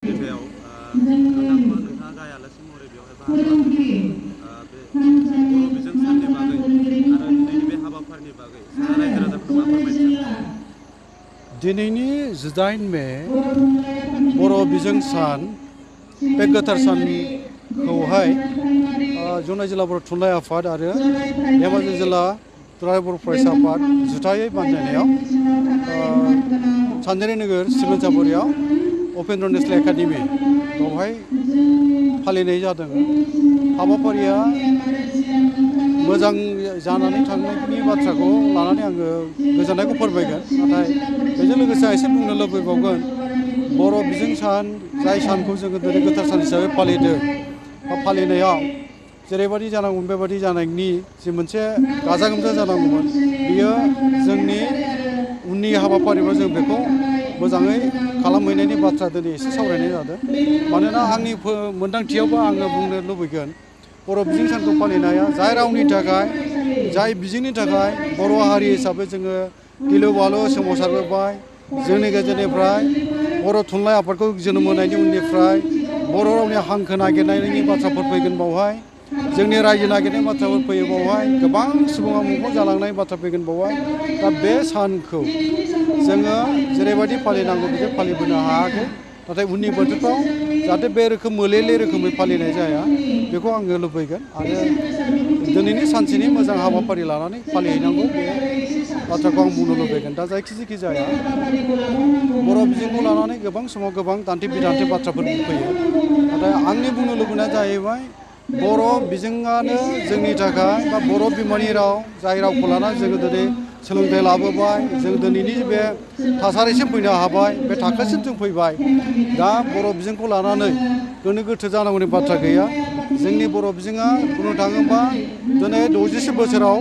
बेयाव नोंथांखौ नोंथाङा गाहाय आलासि महरै बेवहाय बाहागो बे बर' बिजों साननि बागै आरो दिनैनि बे हाबाफारिनि बागै रायजो राजाफोरनो मा फोरमायनो सानो? दिनैनि 18 मे बर' बिजों सान बे गोथार सानखौहाय जनाय जिल्ला बर' थुनलाइ आफाद आरो धेमाजि जिल्ला दुलाराय बर' फरायसा आफाद जुथायै बानजायनायाव सानजारि नोगोर सिभिल सापरियाव उपेन्द्र नेशनेल एकाडेमि बेवहाय फालिनाय जादों। हाबाफारिया मोजां जानानै थांनायनि बाथ्राखौ लानानै आङो गोजोननायखौ फोरमायगोन। नाथाय बेजों लोगोसे एसे बुंनो लुबैबावगोन, बर' बिजों सान जाय सानखौ जोङो दिनै गोथार सान हिसाबै फालिदों बा फालिनायाव जेरैबायदि जानांगौमोन बेबायदि जानायनि जि मोनसे गाजा गोमजा जानांगौमोन, बियो जोंनि उननि हाबाफारियाव जों बेखौ मोजाङै खालामहैनायनि बाथ्रा दिनै एसे सावरायनाय जादों। मानोना आंनि मोन्दांथियावबो आङो बुंनो लुबैगोन, बर' बिजों सानखौ फालिनाया जाय रावनि थाखाय, जाय बिजोंनि थाखाय बर' हारि हिसाबै जोङो गिलु बालु सोमावसारबोबाय, जोंनि गेजेरनिफ्राय बर' थुनलाइ आफादखौ जोनोम होनायनि उननिफ्राय बर' रावनि हांखो नागिरनायनि बाथ्राफोर फैगोन बावहाय, जोंनि रायजो नागिरनाय बाथ्राफोर फैयो बावहाय, गोबां सुबुङा मुंख्लं जालांनाय बाथ्रा फैगोन बावहाय। दा बे सानखौ जोङो जेरैबायदि फालिनांगौ बिदि फालिबोनो हायाखै। नाथाय उननि बोथोरफ्राव जाहाथे बे रोखोम मोलेले रोखोमै फालिनाय जाया, बेखौ आङो लुबैगोन। आरो दिनैनि सानसेनि मोजां हाबाफारि लानानै फालिहैनांगौ, बे बाथ्राखौ आं बुंनो लुबैगोन। दा जायखि जाया बर' बिजोंखौ लानानै गोबां समाव गोबां दान्थे बिदान्थे बाथ्राफोर फैयो। नाथाय आंनि बुंनो लुबैनाया जाहैबाय, बर' बिजोङानो जोंनि थाखाय बा बर' बिमानि राव, जाय रावखौ लानानै जोङो दिनै सोलोंथाइ लाबोबाय, जों दिनैनि बे थासारिसिम फैनो हाबाय, बे थाखोसिम जों फैबाय। दा बर' बिजोंखौ लानानै गोनो गोथो जानांगौनि बाथ्रा गैया। जोंनि बर' बिजोङा बुंनो थाङोबा दिनै 67 बोसोराव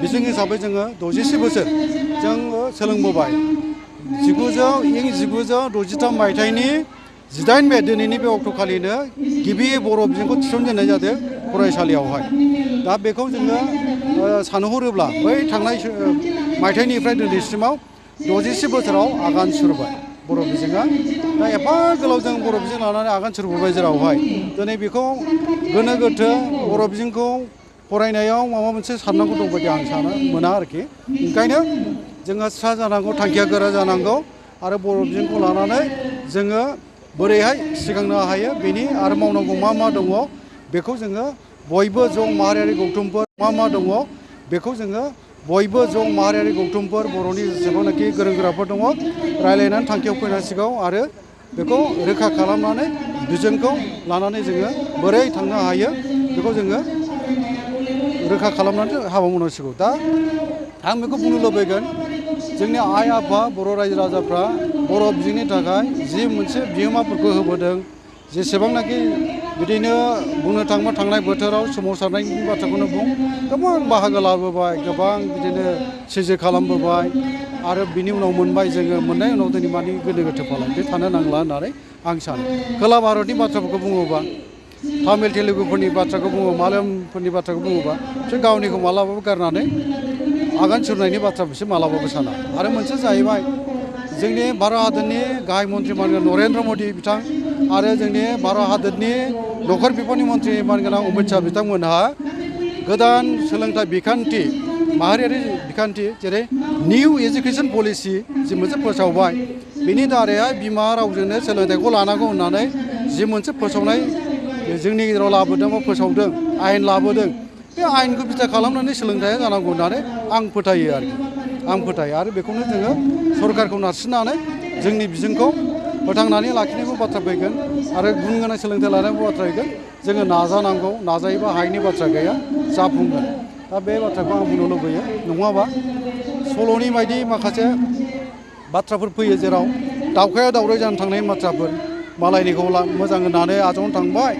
बिजों हिसाबै जोङो 67 बोसोर जोङो सोलोंबोबाय। इं 1963 मायथाइनि 18 मे दिनैनि बे अक्ट'खालिनो गिबि बर' बिजोंखौ थिसनजेननाय जादों फरायसालियावहाय। दा बेखौ जोङो सानहरोब्ला बै थांनाय मायथाइनिफ्राय दिनैसिमाव 67 बोसोराव आगान सुरबाय बर' बिजोङा। दा एफा गोलाव जों बर' बिजों लानानै आगान सुरबोबाय, जेरावहाय दिनै बेखौ गोनो गोथो बर' बिजोंखौ फरायनायाव माबा मोनसे साननांगौ दं बायदि आं मोना आरोखि। ओंखायनो जोङो स्रा जानांगौ, थांखिया गोरा जानांगौ आरो बर' बिजोंखौ लानानै जोङो बोरैहाय सिगांनो हायो बेनि आरो मावनांगौ मा दङ, बेखौ जोङो बयबो ज' माहारियारि गौथुमफोर मा दङ, बेखौ जोङो बयबो ज' माहारियारि गौथुमफोर बर'नि जेसेबांनाखि गोरों गोराफोर दङ, रायज्लायनानै थांखियाव फैनांसिगौ आरो बेखौ रोखा खालामनानै बिजोंखौ लानानै जोङो बोरै थांनो हायो बेखौ जोङो रोखा खालामनानै हाबा मावनांसिगौ। दा आं बेखौ बुंनो लुबैगोन, जोंनि आइ आफा बर' रायजो राजाफ्रा बर' बिजोंनि थाखाय जि मोनसे बिहोमाफोरखौ होबोदों, जेसेबांनाखि बिदिनो बुंनो थाङोबा थांनाय बोथोराव सोमावसारनायनि बाथ्राखौनो बुं, गोबां बाहागो लाबोबाय, गोबां बिदिनो सिजि खालामबोबाय आरो बिनि उनाव मोनबाय जोङो, मोननाय उनाव दिनै मानि गोनो गोथो फालाय बे थानो नांला होननानै आं सानो। खोला भारतनि बाथ्राफोरखौ बुङोबा, तामिल तेलुगुफोरनि बाथ्राखौ बुङोबा, मालायालमफोरनि बाथ्राखौ बुङोबा, बिसोर गावनिखौ मालाबाबो गारनानै आगान सुरनायनि बाथ्रा बिसोर मालाबाबो साना। आरो मोनसे जाहैबाय, जोंनि भारत हादरनि गाहाय मन्त्रि मानगोनां नरेन्द्र मदि बिथां आरो जोंनि भारत हादरनि नखर बिफाननि मन्त्रि मानगोनां अमित शाह बिथांमोनहा गोदान सोलोंथाइ बिखान्थि, माहारियारि बिखान्थि, जेरै निउ एजुकेसन पलिसि जि मोनसे फोसावबाय, बेनि दारैहाय बिमा रावजोंनो सोलोंथाइखौ लानांगौ होननानै जि मोनसे फोसावनाय जोंनि गेजेराव लाबोदों बा फोसावदों, आयेन लाबोदों, बे आयेनखौ बिथा खालामनानै सोलोंथाइया जानांगौ होननानै आं फोथायो आरोखि। आं फोथायो आरो बेखौनो जोङो सरकारखौ नारसिननानै जोंनि बिजोंखौ फोथांनानै लाखिनायबो बाथ्रा फैगोन आरो गुन गोनां सोलोंथाइ लानायबो बाथ्रा फैगोन। जोङो नाजानांगौ, नाजायोबा हायैनि बाथ्रा गैया, जाफुंगोन। दा बे बाथ्राखौ आं बुंनो लुबैयो। नङाबा सल'नि बायदि माखासे बाथ्राफोर फैयो, जेराव दावखाया दावराय जानो थांनायनि बाथ्राफोर, मालायनिखौ मोजां होननानै आजावनो थांबाय,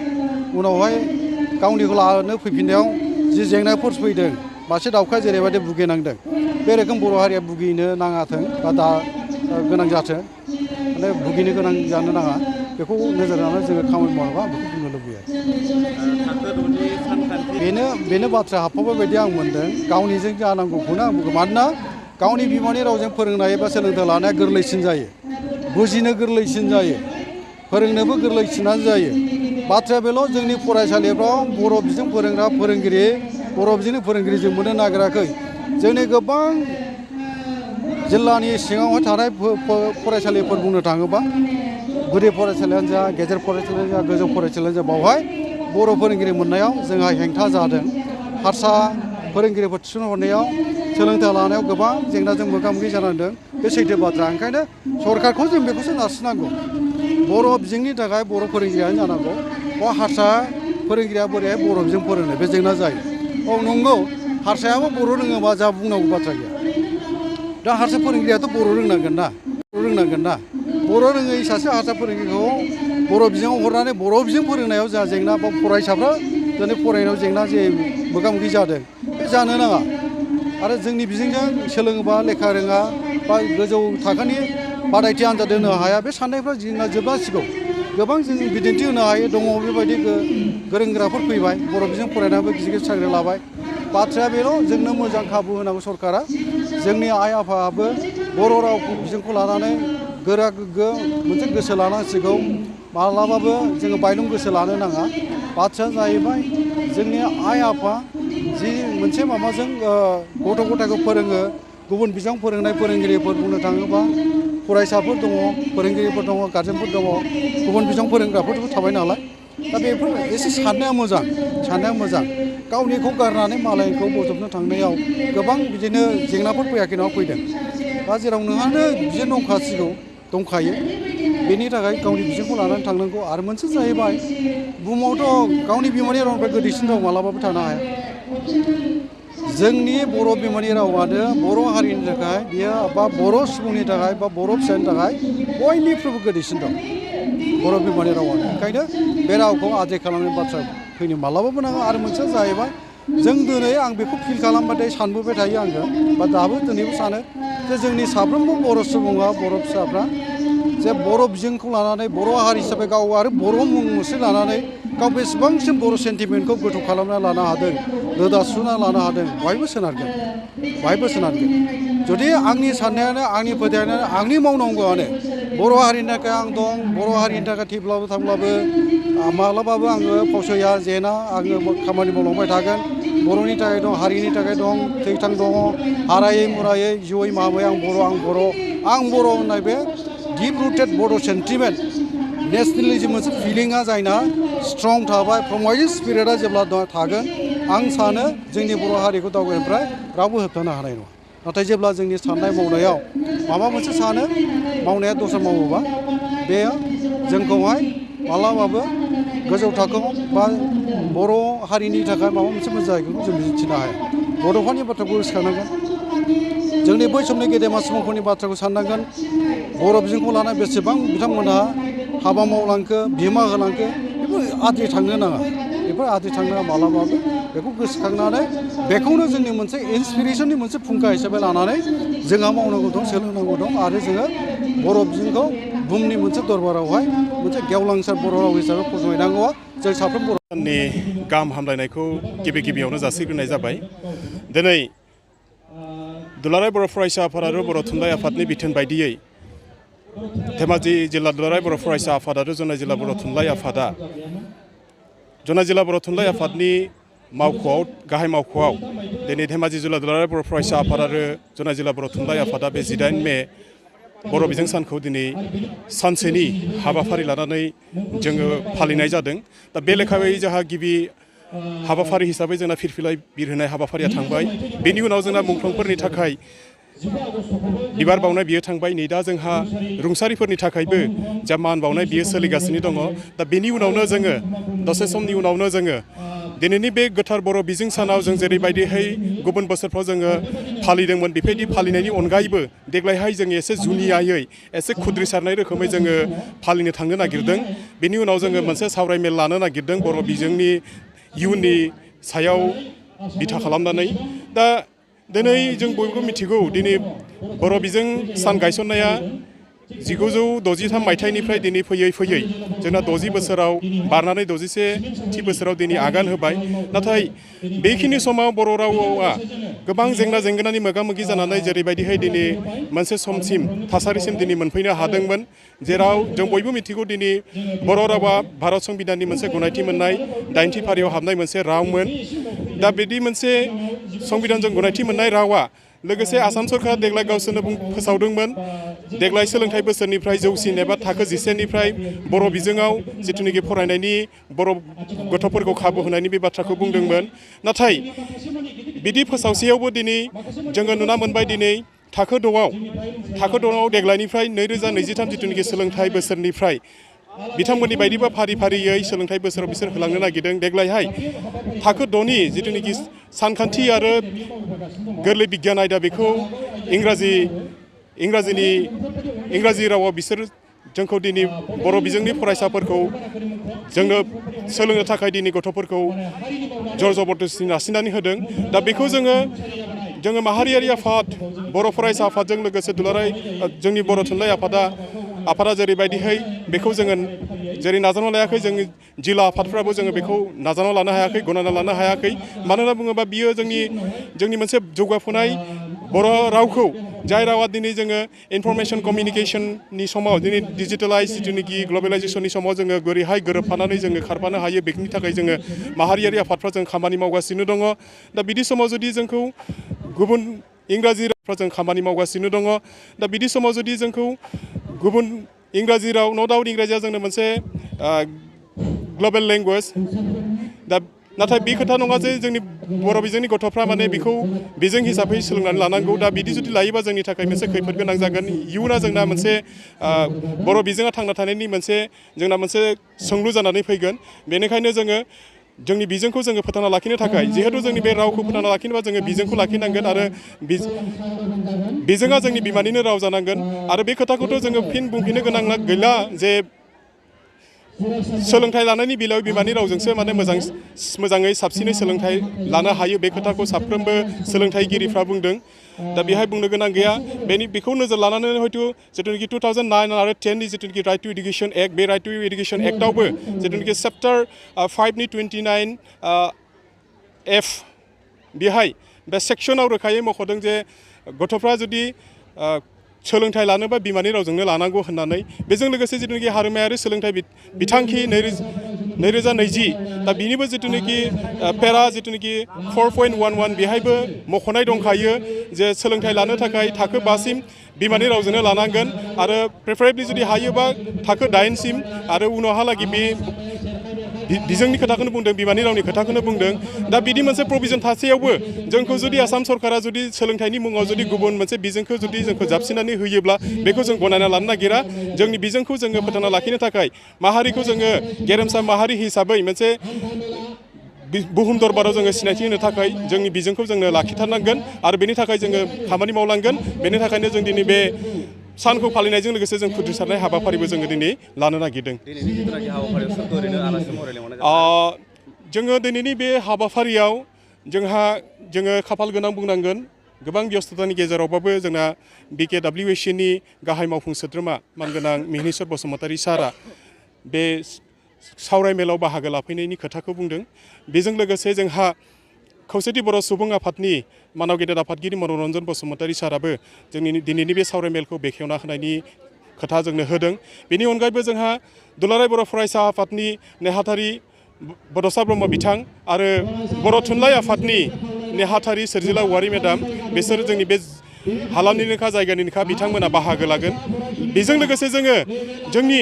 उनावहाय गावनिखौ लानो फैफिननायाव जि जेंनाफोर फैदों, मासे दावखाया जेरैबायदि भुगिनांदों, बे रोखोम बर' हारिया भुगिनो नाङाथों बा गोनां जाथों, माने भुगिनो गोनां जानो नाङा, बेखौ नोजोर होनानै जोङो खामानि मावनांगौ, आं बेखौ बुंनो लुबैयो। थाखो 6नि सानखान्थि बेनो बाथ्रा हाबफाबाय बायदि आं मोनदों। गावनिजों जानांगौखौनो आं बुंगोन। मानोना गावनि बिमानि रावजों फोरोंनाय एबा सोलोंथाइ लानाया गोरलैसिन जायो, बुजिनो गोरलैसिन जायो, फोरोंनोबो गोरलैसिनानो जायो बाथ्राया बेल' जोंनि फरायसालिफ्राव बर' बिजों फोरोंग्रा फोरोंगिरि बर' बिजोंनि फोरोंगिरि जों मोननो नागिराखै जोंनि गोबां जिल्लानि सिङावहाय थानाय फरायसालिफोर बुंनो थाङोबा गुदि फरायसालियानो जा गेजेर फरायसालियानो जा गोजौ फरायसालियानो जा बावहाय बर' फोरोंगिरि मोननायाव जोंहा हेंथा जादों हारसा फोरोंगिरिफोर थिसनहरनायाव सोलोंथाइ लानायाव गोबां जेंनाजों मोगा मोगि जानांदों बे सैथो बाथ्रा ओंखायनो सरकारखौ जों बेखौसो नारसिननांगौ बर' बिजोंनि थाखाय बर' फोरोंगिरियानो जानांगौ बा हारसा फोरोंगिरिया बोरैहाय बर' बिजों फोरोंनो बे जेंना जायो औ नंगौ हारसायाबो बर' रोङोबा जा बुंनांगौ बाथ्रा गैया दा हारसा फोरोंगिरियाथ' बर' रोंनांगोन ना बर' रोङै सासे हारसा फोरोंगिरिखौ बर' बिजोङाव हरनानै बर' बिजों फोरोंनायाव जा जेंना बा फरायसाफ्रा दिनै फरायनायाव जेंना जे मोगा मोगि जादों बे जानो नाङा आरो जोंनि बिजोंजों सोलोङोबा लेखा रोङा बा गोजौ थाखोनि बादायथि आनजाद होनो हाया बे साननायफ्रा जोंना जोबनांसिगौ गोबां जों बिदिन्थि होनो हायो दङ बेबायदि गोरों गोराफोर फैबाय बर' बिजों फरायनानैबो गिदिर गिदिर साख्रि लाबाय बाथ्राया बेल' जोंनो मोजां खाबु होनांगौ सरकारा जोंनि आइ आफायाबो बर' रावखौ बिजोंखौ लानानै गोरा गोग्गो मोनसे गोसो लानांसिगौ माब्लाबाबो जोङो बायलं गोसो लानो नाङा बाथ्राया जाहैबाय जोंनि आइ आफा जि मोनसे माबाजों गथ' गथायखौ फोरोङो गुबुन बिजों फोरोंनाय फोरोंगिरिफोर बुंनो थाङोबा फरायसाफोर दङ फोरोंगिरिफोर दङ गारजेनफोर दङ गुबुन बिजों फोरोंग्राफोरबो थाबाय नालाय दा बेफोर एसे साननाया मोजां गावनिखौ गारनानै मालायखौ बजबनो थांनायाव गोबां बिदिनो जेंनाफोर फैयाखै नङा फैदों दा जेराव नोंहानो बिजों दंखायो बेनि थाखाय गावनि बिजोंखौ लानानै थांनांगौ आरो मोनसे जाहैबाय बुहुमावथ' गावनि बिमानि रावनिफ्राय गोदैसिन राव मालाबाबो थानो हाया जोंनि बर' बिमानि रावानो बर' हारिनि थाखाय बियो बा बर' सुबुंनि थाखाय बा बर' फिसानि थाखाय बयनिख्रुइबो गोदैसिन दं बर' बिमानि रावानो ओंखायनो बे रावखौ आद्रि खालामनायनि बाथ्रा फैनो मालाबाबो नाङा आरो मोनसेया जाहैबाय जों दिनै आं बेखौ फिल खालामबाथाय सानबोबाय थायो आङो बा दाबो दिनैबो सानो जे जोंनि साफ्रोमबो बर' सुबुङा बर' फिसाफ्रा जे बर' बिजोंखौ लानानै बर' हारि हिसाबै गाव आरो बर' मुं मुसे लानानै गाव बेसेबांसिम बर' सेन्टिमेन्टखौ गोथौ खालामना लानो हादों रोदा सुना लानो हादों बहायबो सोनारगोन जुदि आंनि साननायानो आंनि फोथायनायानो आंनि मावनांगौआनो बर' हारिनि थाखाय आं दं बर' हारिनि थाखाय थैब्लाबो थांब्लाबो माब्लाबाबो आङो फावसया जेना आङो खामानि मावलांबाय थागोन बर'नि थाखाय दं हारिनि थाखाय दं थैथां दङ हारायै मुरायै जिउयै माबायै आं बर' होननाय बे डिप रुटेड बड' सेन्टिमेन्ट नेसनेलिजम मोनसे फिलिंआ जायना स्ट्रं थाबाय प्रमाइजिं स्पिरिटआ जेब्ला थागोन आं सानो जोंनि बर' हारिखौ दावगानायनिफ्राय रावबो होबथानो हानाय नङा नाथाय जेब्ला जोंनि साननाय मावनायाव माबा मोनसे सानो मावनाया दस्रा मावोबा बेयो जोंखौहाय मालाबाबो गोजौ थाखोआव बा बर' हारिनि थाखाय माबा मोनसे मोजां जायगाखौ जों मिथिनो हाया बड'फानि बाथ्राखौ गोसोखांनांगोन जोंनि बै समनि गेदेमा सुबुंफोरनि बाथ्राखौ साननांगोन बर' बिजोंखौ लानानै बेसेबां बिथांमोनहा हाबा मावलांखो बिहोमा होलांखो बेफोर आद्रि थांनो नाङा मालाबाबो बेखौ गोसोखांनानै बेखौनो जोंनि मोनसे इन्सपिरेसननि मोनसे फुंखा हिसाबै लानानै जोंहा मावनांगौ दं सोलोंनांगौ दं आरो जोङो बर' बिजोंखौ बुहुमनि मोनसे दरबारावहाय मोनसे गेवलांसार बर' राव हिसाबै फसंहैनांगौआ जों साफ्रोम बर'नि गाहाम हामलायनायखौ गिबियावनो जासिग्रोनाय जाबाय दिनै दुलाराय बर' फरायसा आफाद आरो बर' थुनलाइ आफादनि बिथोन बायदियै धेमाजि जिल्ला दुलाराय बर' फरायसा आफाद आरो जनाय जिल्ला बर' थुनलाइ आफादा जनाय जिल्ला बर' थुनलाइ आफादनि गाहाय मावख'आव दिनै धेमाजि जिल्ला दुलाराय बर' फरायसा आफाद आरो जनाय जिल्ला बर' थुनलाइ आफादा बे 18 मे बर' बिजों सानखौ दिनै सानसेनि हाबाफारि लानानै जोङो फालिनाय जादों दा बे लेखायै जोंहा गिबि हाबाफारि हिसाबै जोंना फिरफिलाय बिरहोनाय हाबाफारिया थांबाय बेनि उनाव जोंना मुंख्लंफोरनि थाखाय बिबार बावनाय बियो थांबाय नै दा जोंहा रुंसारिफोरनि थाखायबो जा मान बावनाय बियो सोलिगासिनो दङ दा बेनि उनावनो जोङो दसे समनि उनावनो जोङो दिनैनि बे गोथार बर' बिजों सानाव जों जेरैबायदिहाय गुबुन बोसोरफ्राव जोङो फालिदोंमोन बेबायदि फालिनायनि अनगायैबो देग्लायहाय जोङो एसे जुनियायै एसे खुद्रिसारनाय रोखोमै जोङो फालिनो थांनो नागिरदों बेनि उनाव जोङो मोनसे सावरायमेल लानो नागिरदों बर' बिजोंनि इयुननि सायाव बिथा खालामनानै दा दिनै जों बयबो मिथिगौ दिनै बर' बिजों सान गायसननाया 1963 मायथाइनिफ्राय दिनै फैयै फैयै जोंना 60 बोसोराव बारनानै 61थि बोसोराव दिनै आगान होबाय। नाथाय बेखिनि समाव बर' रावआ गोबां जेंना जेंगोनानि मोगा मोगि जानानै जेरैबायदिहाय दिनै मोनसे समसिम थासारिसिम दिनै मोनफैनो हादोंमोन, जेराव जों बयबो मिथिगौ दिनै बर' रावा भारत संबिधाननि मोनसे गनायथि मोननाय 8थि फारियाव हाबनाय मोनसे रावमोन। दा बिदि मोनसे संबिधानजों गनायथि मोननाय रावा लोगोसे आसाम सरकारा देग्लाय गावसोरनो फोसावदोंमोन देग्लाय सोलोंथाइ बोसोरनिफ्राय जौसिन एबा थाखो 10निफ्राय बर' बिजोङाव जिथुनिखि फरायनायनि बर' गथ'फोरखौ खाबु होनायनि बे बाथ्राखौ बुंदोंमोन। नाथाय बिदि फोसावसेयावबो दिनै जोङो नुना मोनबाय दिनै थाखो 10आव देग्लायनिफ्राय 2023 जिथुनिखि सोलोंथाइ बोसोरनिफ्राय बिथांमोननि बायदिबा फारि फारियै सोलोंथाइ बोसोराव बिसोर होलांनो नागिरदों। देग्लायहाय थाखो 10नि जिथुनिखि सानखान्थि आरो गोरलै बिगियान आयदा बेखौ इंराजि रावाव बिसोर जोंखौ दिनै बर' बिजोंनि फरायसाफोरखौ जोंनो सोलोंनो थाखाय दिनै गथ'फोरखौ जर जबरदस्ति नारसिननानै होदों। दा बेखौ जोङो माहारियारि आफाद बर' फरायसा आफादजों लोगोसे दुलाराय जोंनि बर' थुनलाइ आफादा जेरैबायदिहाय बेखौ जोङो जेरै नाजावना लायाखै, जोंनि जिल्ला आफादफ्राबो जोङो बेखौ नाजावना लानो हायाखै, गनायना लानो हायाखै। मानो होनना बुङोबा बियो जोंनि मोनसे जौगाफुनाय बर' रावखौ, जाय रावा दिनै जोङो इनफरमेसन कमिउनिकेसननि समाव दिनै डिजिटेलाइज जिथुनिखि ग्लबेलाइजेसननि समाव जोङो बोरैहाय गोरोबफानानै जोङो खारफानो हायो, बेनि थाखाय जोङो माहारियारि आफादफ्रा जों खामानि मावगासिनो दङ। दा बिदि समाव जुदि जोंखौ गुबुन इंराजि रावफ्रा जों खामानि मावगासिनो दङ। दा बिदि समाव जुदि जोंखौ गुबुन इंराजि राव, न' डाउट इंराजिया जोंनो मोनसे ग्लबेल लेंगुवेज। दा नाथाय बे खोथा नङा जे जोंनि बर' बिजोंनि गथ'फ्रा माने बेखौ बिजों हिसाबै सोलोंनानै लानांगौ। दा बिदि जुदि लायोबा जोंनि थाखाय मोनसे खैफोद गोनां जागोन। इयुना जोंना मोनसे बर' बिजोङा थांना थानायनि जोंना मोनसे सोंलु जानानै फैगोन। बेनिखायनो जोङो जोंनि बिजोंखौ जोङो फोथांना लाखिनो थाखाय, जिहेतु जोंनि बे रावखौ फोथांना लाखिनोबा जोङो बिजोंखौ लाखिनांगोन आरो बिजोङा जोंनि बिमानिनो राव जानांगोन। आरो बे खोथाखौथ' जोङो फिन बुंफिननो गोनां गैला जे सोलोंथाइ लानायनि बेलायाव बिमानि रावजोंसो माने मोजाङै साबसिनै सोलोंथाइ लानो हायो, बे खोथाखौ साफ्रोमबो सोलोंथाइगिरिफ्रा बुंदों। दा बेहाय बुंनो गोनां गैया। बेखौ नोजोर लानानै हयथ' जिथुनिखि 2009 आरो 10नि जिथुनिखि राइट टु इडुकेसन एक्ट, बे राइट टु इडुकेसन एक्टआवबो जिथुनिखि चेप्टार 5नि 29F बेहाय बे सेक्सनाव रोखायै मख'दों जे गथ'फ्रा जुदि सोलोंथाइ लानोबा बिमानि रावजोंनो लानांगौ होननानै। बेजों लोगोसे जिथुनिखि हारिमायारि सोलोंथाइ बिथांखि 2020, दा बिनिबो जिथुनिखि पेरा जिथुनिखि 4.11 बेहायबो मख'नाय दंखायो जे सोलोंथाइ लानो थाखाय थाखो 5सिम बिमानि रावजोंनो लानांगोन आरो प्रेफारेबलि जुदि हायोबा थाखो 8सिम आरो उनावहालागै बे बिजोंनि खोथाखौनो बुंदों, बिमानि रावनि खोथाखौनो बुंदों। दा बिदि मोनसे प्रभिजन थासेयावबो जोंखौ जुदि आसाम सरकारा जुदि सोलोंथाइनि मुङाव जुदि गुबुन मोनसे बिजोंखौ जुदि जोंखौ जाबसिननानै होयोब्ला बेखौ जों गनायना लानो नागिरा। जोंनि बिजोंखौ जोङो फोथांना लाखिनो थाखाय, माहारिखौ जोङो गेरेमसा माहारि हिसाबै मोनसे बुहुम दरबाराव जोङो सिनायथि होनो थाखाय जोंनि बिजोंखौ जोंनो लाखिथारनांगोन आरो बेनि थाखाय जोङो खामानि मावलांगोन। बेनि थाखायनो जों दिनै बे सानखौ फालिनायजों लोगोसे जों फोजोबस्रांनाय हाबाफारिबो जोङो दिनै लानो नागिरदों। जोङो दिनैनि बे हाबाफारियाव जोङो खाफाल गोनां बुंनांगोन। गोबां बेस्थतानि गेजेरावबाबो जोंना BKWACनि गाहाय मावफुं सोद्रोमा मानगोनां मिहिनीश्वर बसुमतारी सारा बे सावरायमेलाव बाहागो लाफैनायनि खोथाखौ बुंदों। बेजों लोगोसे जोंहा खौसेथि बर' सुबुं आफादनि मानाव गेदेर आफादगिरि मनरन्जन बसुमतारी साराबो दिनैनि बे सावरायमेलखौ बेखेवना होनायनि खोथा जोंनो होदों। बेनि अनगायैबो जोंहा दुलाराय बर' फरायसा आफादनि नेहाथारि बड'सा ब्रह्म बिथां आरो बर' थुनलाइ आफादनि नेहाथारि सोरजिला औवारि मेडाम, बिसोर जोंनि बे हालामनिनोखा जायगानिनोखा बिथांमोना बाहागो लागोन। बेजों लोगोसे जोङो जोंनि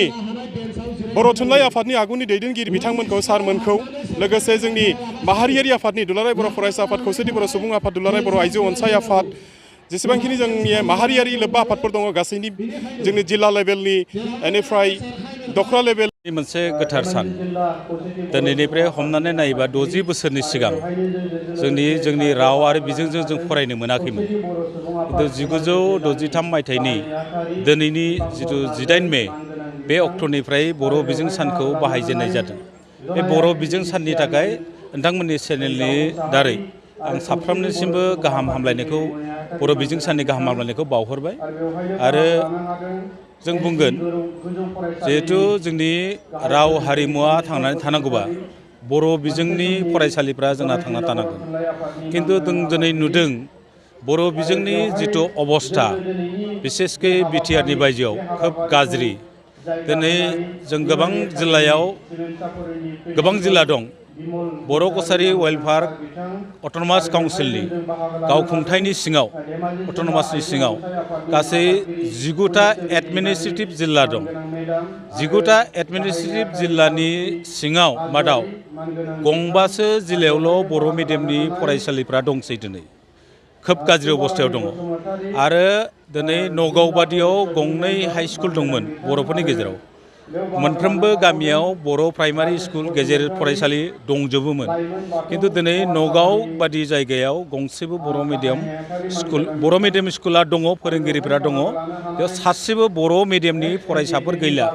बर' थुनलाइ आफादनि आगुनि दैदेनगिरि बिथांमोनखौ, सारमोनखौ, लोगोसे जोंनि माहारियारि आफादनि दुलाराय बर' फरायसा आफाद, खौसेथि बर' सुबुं आफाद, दुलाराय बर' आइजो अनसाय आफाद, जेसेबांखिनि जोंनि माहारियारि लोब्बा आफादफोर दङ गासैनि जोंनि जिल्ला लेभेलनि बेनिफ्राय दखरा लेभेल मोनसे गोथार सान। दिनैनिफ्राय हमनानै नायोबा 60 बोसोरनि सिगां जोंनि राव आरो बिजोंजों जों फरायनो मोनाखैमोन। खिन्थु 1963 मायथाइनि दिनैनि जिथु 18 मे बे अक्ट'निफ्राय बर' बिजों सानखौ बाहायजेननाय जादों। बे बर' बिजों साननि थाखाय नोंथांमोननि चेनेलनि दारै आं साफ्रोमनिसिमबो गाहाम हामलायनायखौ, बर' बिजों साननि गाहाम हामलायनायखौ बावहरबाय। आरो जों बुंगोन जिहेथु जोंनि राव हारिमुवा थांनानै थानांगौबा बर' बिजोंनि फरायसालिफ्रा जोंना थांना थानांगोन खिन्थु जों दिनै नुदों बर' बिजोंनि जिथु अबस्था बिसेसकै बिटिआरनि बायजोआव खोब गाज्रि दिनै जों गोबां जिल्ला दं बर' कसारि वेलफेयार अट'नमास काउन्सिलनि गावखुंथायनि सिङाव अट'नमासनि सिङाव गासै 19टा एडमिनिस्ट्रेटिभ जिल्ला दं 19टा एडमिनिस्ट्रेटिभ जिल्लानि सिङाव मादाव गंबासो जिल्लायावल' बर' मिडियामनि फरायसालिफ्रा दंसै दिनै खोब गाज्रि अबस्थायाव दङ आरो दिनै नगाव बादियाव गंनै हाइ स्कुल दंमोन बर'फोरनि गेजेराव मोनफ्रोमबो गामियाव बर' प्राइमारि स्कुल गेजेर फरायसालि दंजोबोमोन किन्तु दिनै नगाव बादि जायगायाव गंसेबो बर' मिडियाम स्कुला दङ फोरोंगिरिफोरा दङ बेयाव सासेबो बर' मिडियामनि फरायसाफोर गैला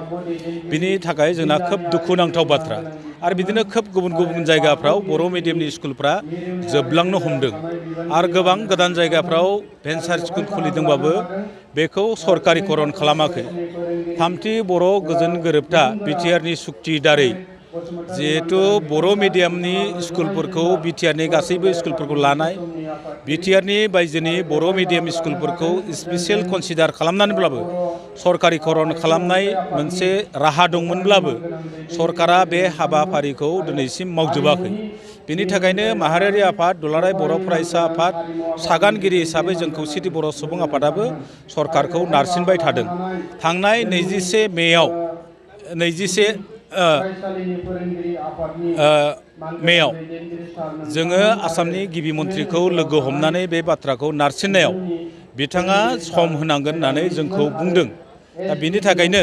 बिनि थाखाय जोंना खोब दुखुनांथाव बाथ्रा आरो बिदिनो खोब गुबुन गुबुन जायगाफ्राव बर' मिडियामनि स्कुलफ्रा जोबलांनो हमदों आरो गोबां गोदान जायगाफ्राव भेन्सार स्कुल खुलिदोंबाबो बेखौ सरकारिकरन खालामाखै थामथि बर' गोजोन गोरोबथा बिटिआरनि सुक्ति दारै जिहेतु बर' मिडियामनि स्कुलफोरखौ बिटिआरनि गासैबो स्कुलफोरखौ लानाय बिटिआरनि बायजोनि बर' मिडियाम स्कुलफोरखौ स्पेसियेल कनसिडार खालामनानैब्लाबो सरकारिकरन खालामनाय मोनसे राहा दंमोनब्लाबो सरकारा बे हाबाफारिखौ दिनैसिम मावजोबाखै बेनि थाखायनो माहारियारि आफाद दुलाराय बर' फरायसा आफाद सागानगिरि हिसाबै जों खौसेथि बर' सुबुं आफादाबो सरकारखौ नारसिनबाय थादों थांनाय 21 मेयाव जोङो आसामनि गिबि मन्थ्रिखौ लोगो हमनानै बे बाथ्राखौ नारसिननायाव बिथाङा सम होनांगोन होननानै जोंखौ बुंदों दा बिनि थाखायनो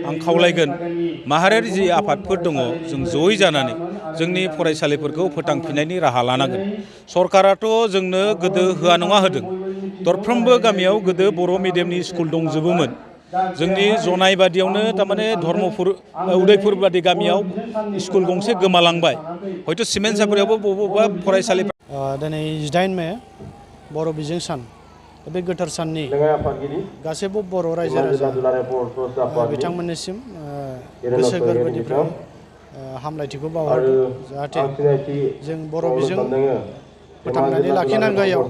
आं खावलायगोन माहारियारि जि आफादफोर दङ जों जयै जानानै जोंनि फरायसालिफोरखौ फोथांफिननायनि राहा लानांगोन सरकाराथ' जोंनो गोदो होआ नङा होदों दरफ्रोमबो गामियाव गोदो बर' मिडियामनि स्कुल दंजोबोमोन जोंनि जनाय बादियावनो थारमाने धर्मपुर उदयपुर बादि गामियाव स्कुल गंसे गोमालांबाय हयथ' सिमेन्ट सापरियावबो बबेबा फरायसालि दिनै 18 मे बर' बिजों सान बे गोथार साननि गासैबो बर' रायजो राजा बिथांमोननिसिम गोसो गोरबोनिफ्राय हामलायथिखौ बावहरदों जाहाथे जों बर' बिजों फोथांनानै लाखिनांगौआव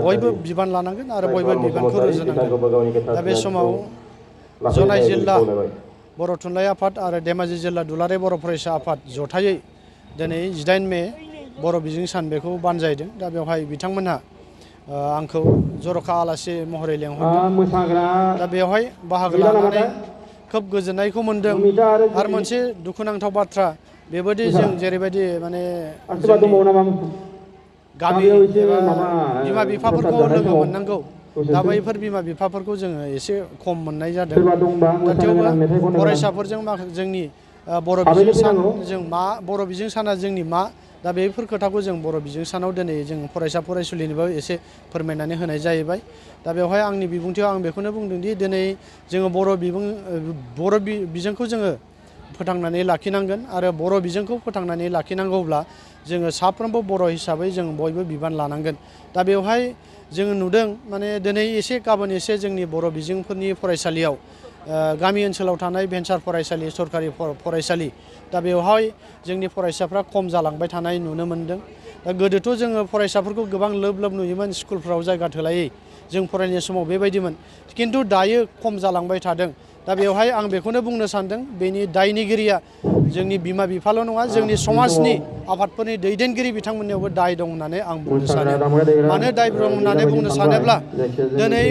बयबो बिबान लानांगोन आरो बयबो बिबानखौ रुजुनांगोन दा बे समाव जनाय जिल्ला बर' थुनलाइ आफाद आरो धेमाजि जिल्ला दुलाराय बर' फरायसा आफाद जथायै दिनै 18 मे बर' बिजों सान बेखौ बानजायदों दा बेवहाय बिथांमोनहा आंखौ जर'खा आलासि महरै लेंहरदों दा बेवहाय बाहागो लानानै खोब गोजोननायखौ मोनदों आरो मोनसे दुखुनांथाव बाथ्रा बेबायदि जों जेरैबायदि माने गामि एबा बिमा बिफाफोरखौ लोगो मोननांगौ दा बैफोर बिमा बिफाफोरखौ जोङो एसे खम मोननाय जादों दा थेवबो फरायसाफोरजों जोंनि बर' बिजों सान जों मा बर' बिजों साना जोंनि मा दा बेफोर खोथाखौ जों बर' बिजों सानाव दिनै जों फरायसा फरायसुलिनोबो एसे फोरमायनानै होनाय जाहैबाय दा बेवहाय आंनि बिबुंथियाव आं बेखौनो बुंदों दि दिनै जोङो बर' बिजोंखौ जोङो फोथांनानै लाखिनांगोन आरो बर' बिजोंखौ फोथांनानै लाखिनांगौब्ला जोङो साफ्रोमबो बर' हिसाबै जों बयबो बिबान लानांगोन दा बेवहाय जोङो नुदों माने दिनै एसे गाबोन एसे जोंनि बर' बिजोंफोरनि फरायसालियाव गामि ओनसोलाव थानाय भेन्सार फरायसालि सरकारि फरायसालि दा बेवहाय जोंनि फरायसाफ्रा खम जालांबाय थानाय नुनो मोनदों दा गोदोथ' जोङो फरायसाफोरखौ गोबां लोब लोब नुयोमोन स्कुलफ्राव जायगा थोलायै जों फरायनाय समाव बेबायदिमोन किन्तु दायो खम जालांबाय थादों दा बेवहाय आं बेखौनो बुंनो सानदों बेनि दायनिगिरिया जोंनि बिमा बिफाल' नङा जोंनि समाजनि आफादफोरनि दैदेनगिरि बिथांमोननियावबो दाय दं होननानै आं बुंनो सानो मानो दाय दं होननानै बुंनो सानोब्ला दिनै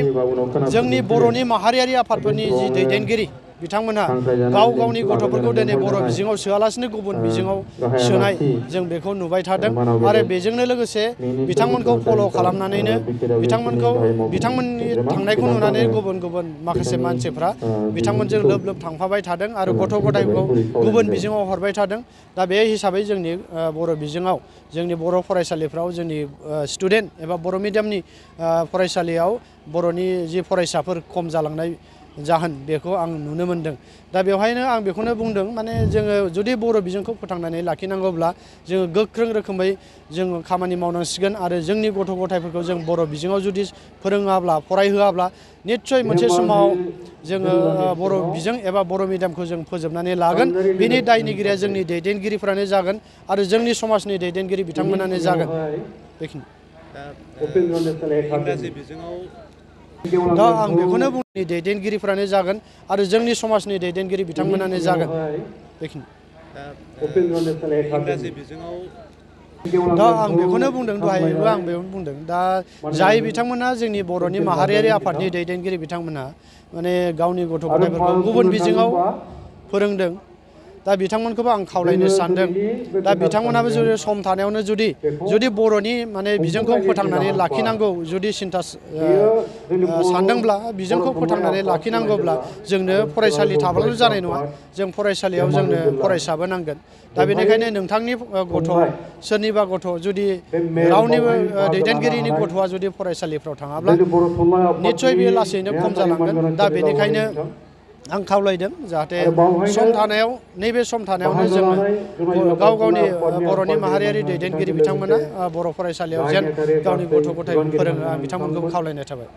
जोंनि बर'नि माहारियारि आफादफोरनि जि दैदेनगिरि बिथांमोनहा गाव गावनि गथ'फोरखौ दिनै बर' बिजोङाव सोआलासिनो गुबुन बिजोङाव सोनाय जों बेखौ नुबाय थादों आरो बेजोंनो लोगोसे बिथांमोनखौ फल' खालामनानैनो बिथांमोननि थांनायखौ नुनानै गुबुन गुबुन माखासे मानसिफ्रा बिथांमोनजों लोब लोब थांफाबाय थादों आरो गथ' गथायखौ गुबुन बिजोङाव हरबाय थादों दा बे हिसाबै जोंनि बर' बिजोङाव जोंनि बर' फरायसालिफ्राव जोंनि स्टुडेन्ट एबा बर' मिडियामनि फरायसालियाव बर'नि जि फरायसाफोर खम जालांनाय जाहोन बेखौ आं नुनो मोनदों। दा बेवहायनो आं बेखौनो बुंदों माने जोङो जुदि बर' बिजोंखौ फोथांनानै लाखिनांगौब्ला जोङो गोख्रों रोखोमै जोङो खामानि मावनांसिगोन आरो जोंनि गथ' गथायफोरखौ जों बर' बिजोङाव जुदि फोरोङाब्ला फरायहोआब्ला निस्सय मोनसे समाव जोङो बर' बिजों एबा बर' मिडियामखौ जों फोजोबनानै लागोन। बिनि दायनिगिरिया जोंनि दैदेनगिरिफ्रानो जागोन आरो जोंनि समाजनि दैदेनगिरि बिथांमोनानो जागोन। बेखिनि इंराजि बिजोङाव दा आं बेखौनो बुंनि दैदेनगिरिफ्रानो जागोन आरो जोंनि समाजनि दैदेनगिरि बिथांमोनानो जागोन। बेखिनि इंराजि बिजोङाव दा आं बेखौनो बुंदों दहायबो आं बेखौनो बुंदों। दा जाय बिथांमोना जोंनि बर'नि माहारियारि आफादनि दैदेनगिरि बिथांमोना माने गावनि गथ' गथायफोरखौ गुबुन बिजोङाव फोरोंदों दा बिथांमोनखौबो आं खावलायनो सानदों। दा बिथांमोनाबो जुदि सम थानायावनो जुदि बर'नि माने बिजोंखौ फोथांनानै लाखिनांगौ जुदि सिन्था सानदोंब्ला बिजोंखौ फोथांनानै लाखिनांगौब्ला जोंनो फरायसालि थाब्लाल' जानाय नङा। जों फरायसालियाव जोंनो फरायसाबो नांगोन। दा बेनिखायनो नोंथांनि गथ' सोरनिबा गथ' जुदि रावनिबो दैदेनगिरिनि गथ'आ जुदि फरायसालिफ्राव थाङाब्ला निस्सय बेयो लासैनो खम जालांगोन। दा बेनिखायनो आं खावलायदों जाहाथे सम थानायाव नैबे सम थानायावनो जोङो गाव गावनि बर'नि माहारियारि दैदेनगिरि बिथांमोना बर' फरायसालियाव जेन गावनि गथ' गथायखौ फोरोङो आं बिथांमोनखौ खावलायनाय थाबाय।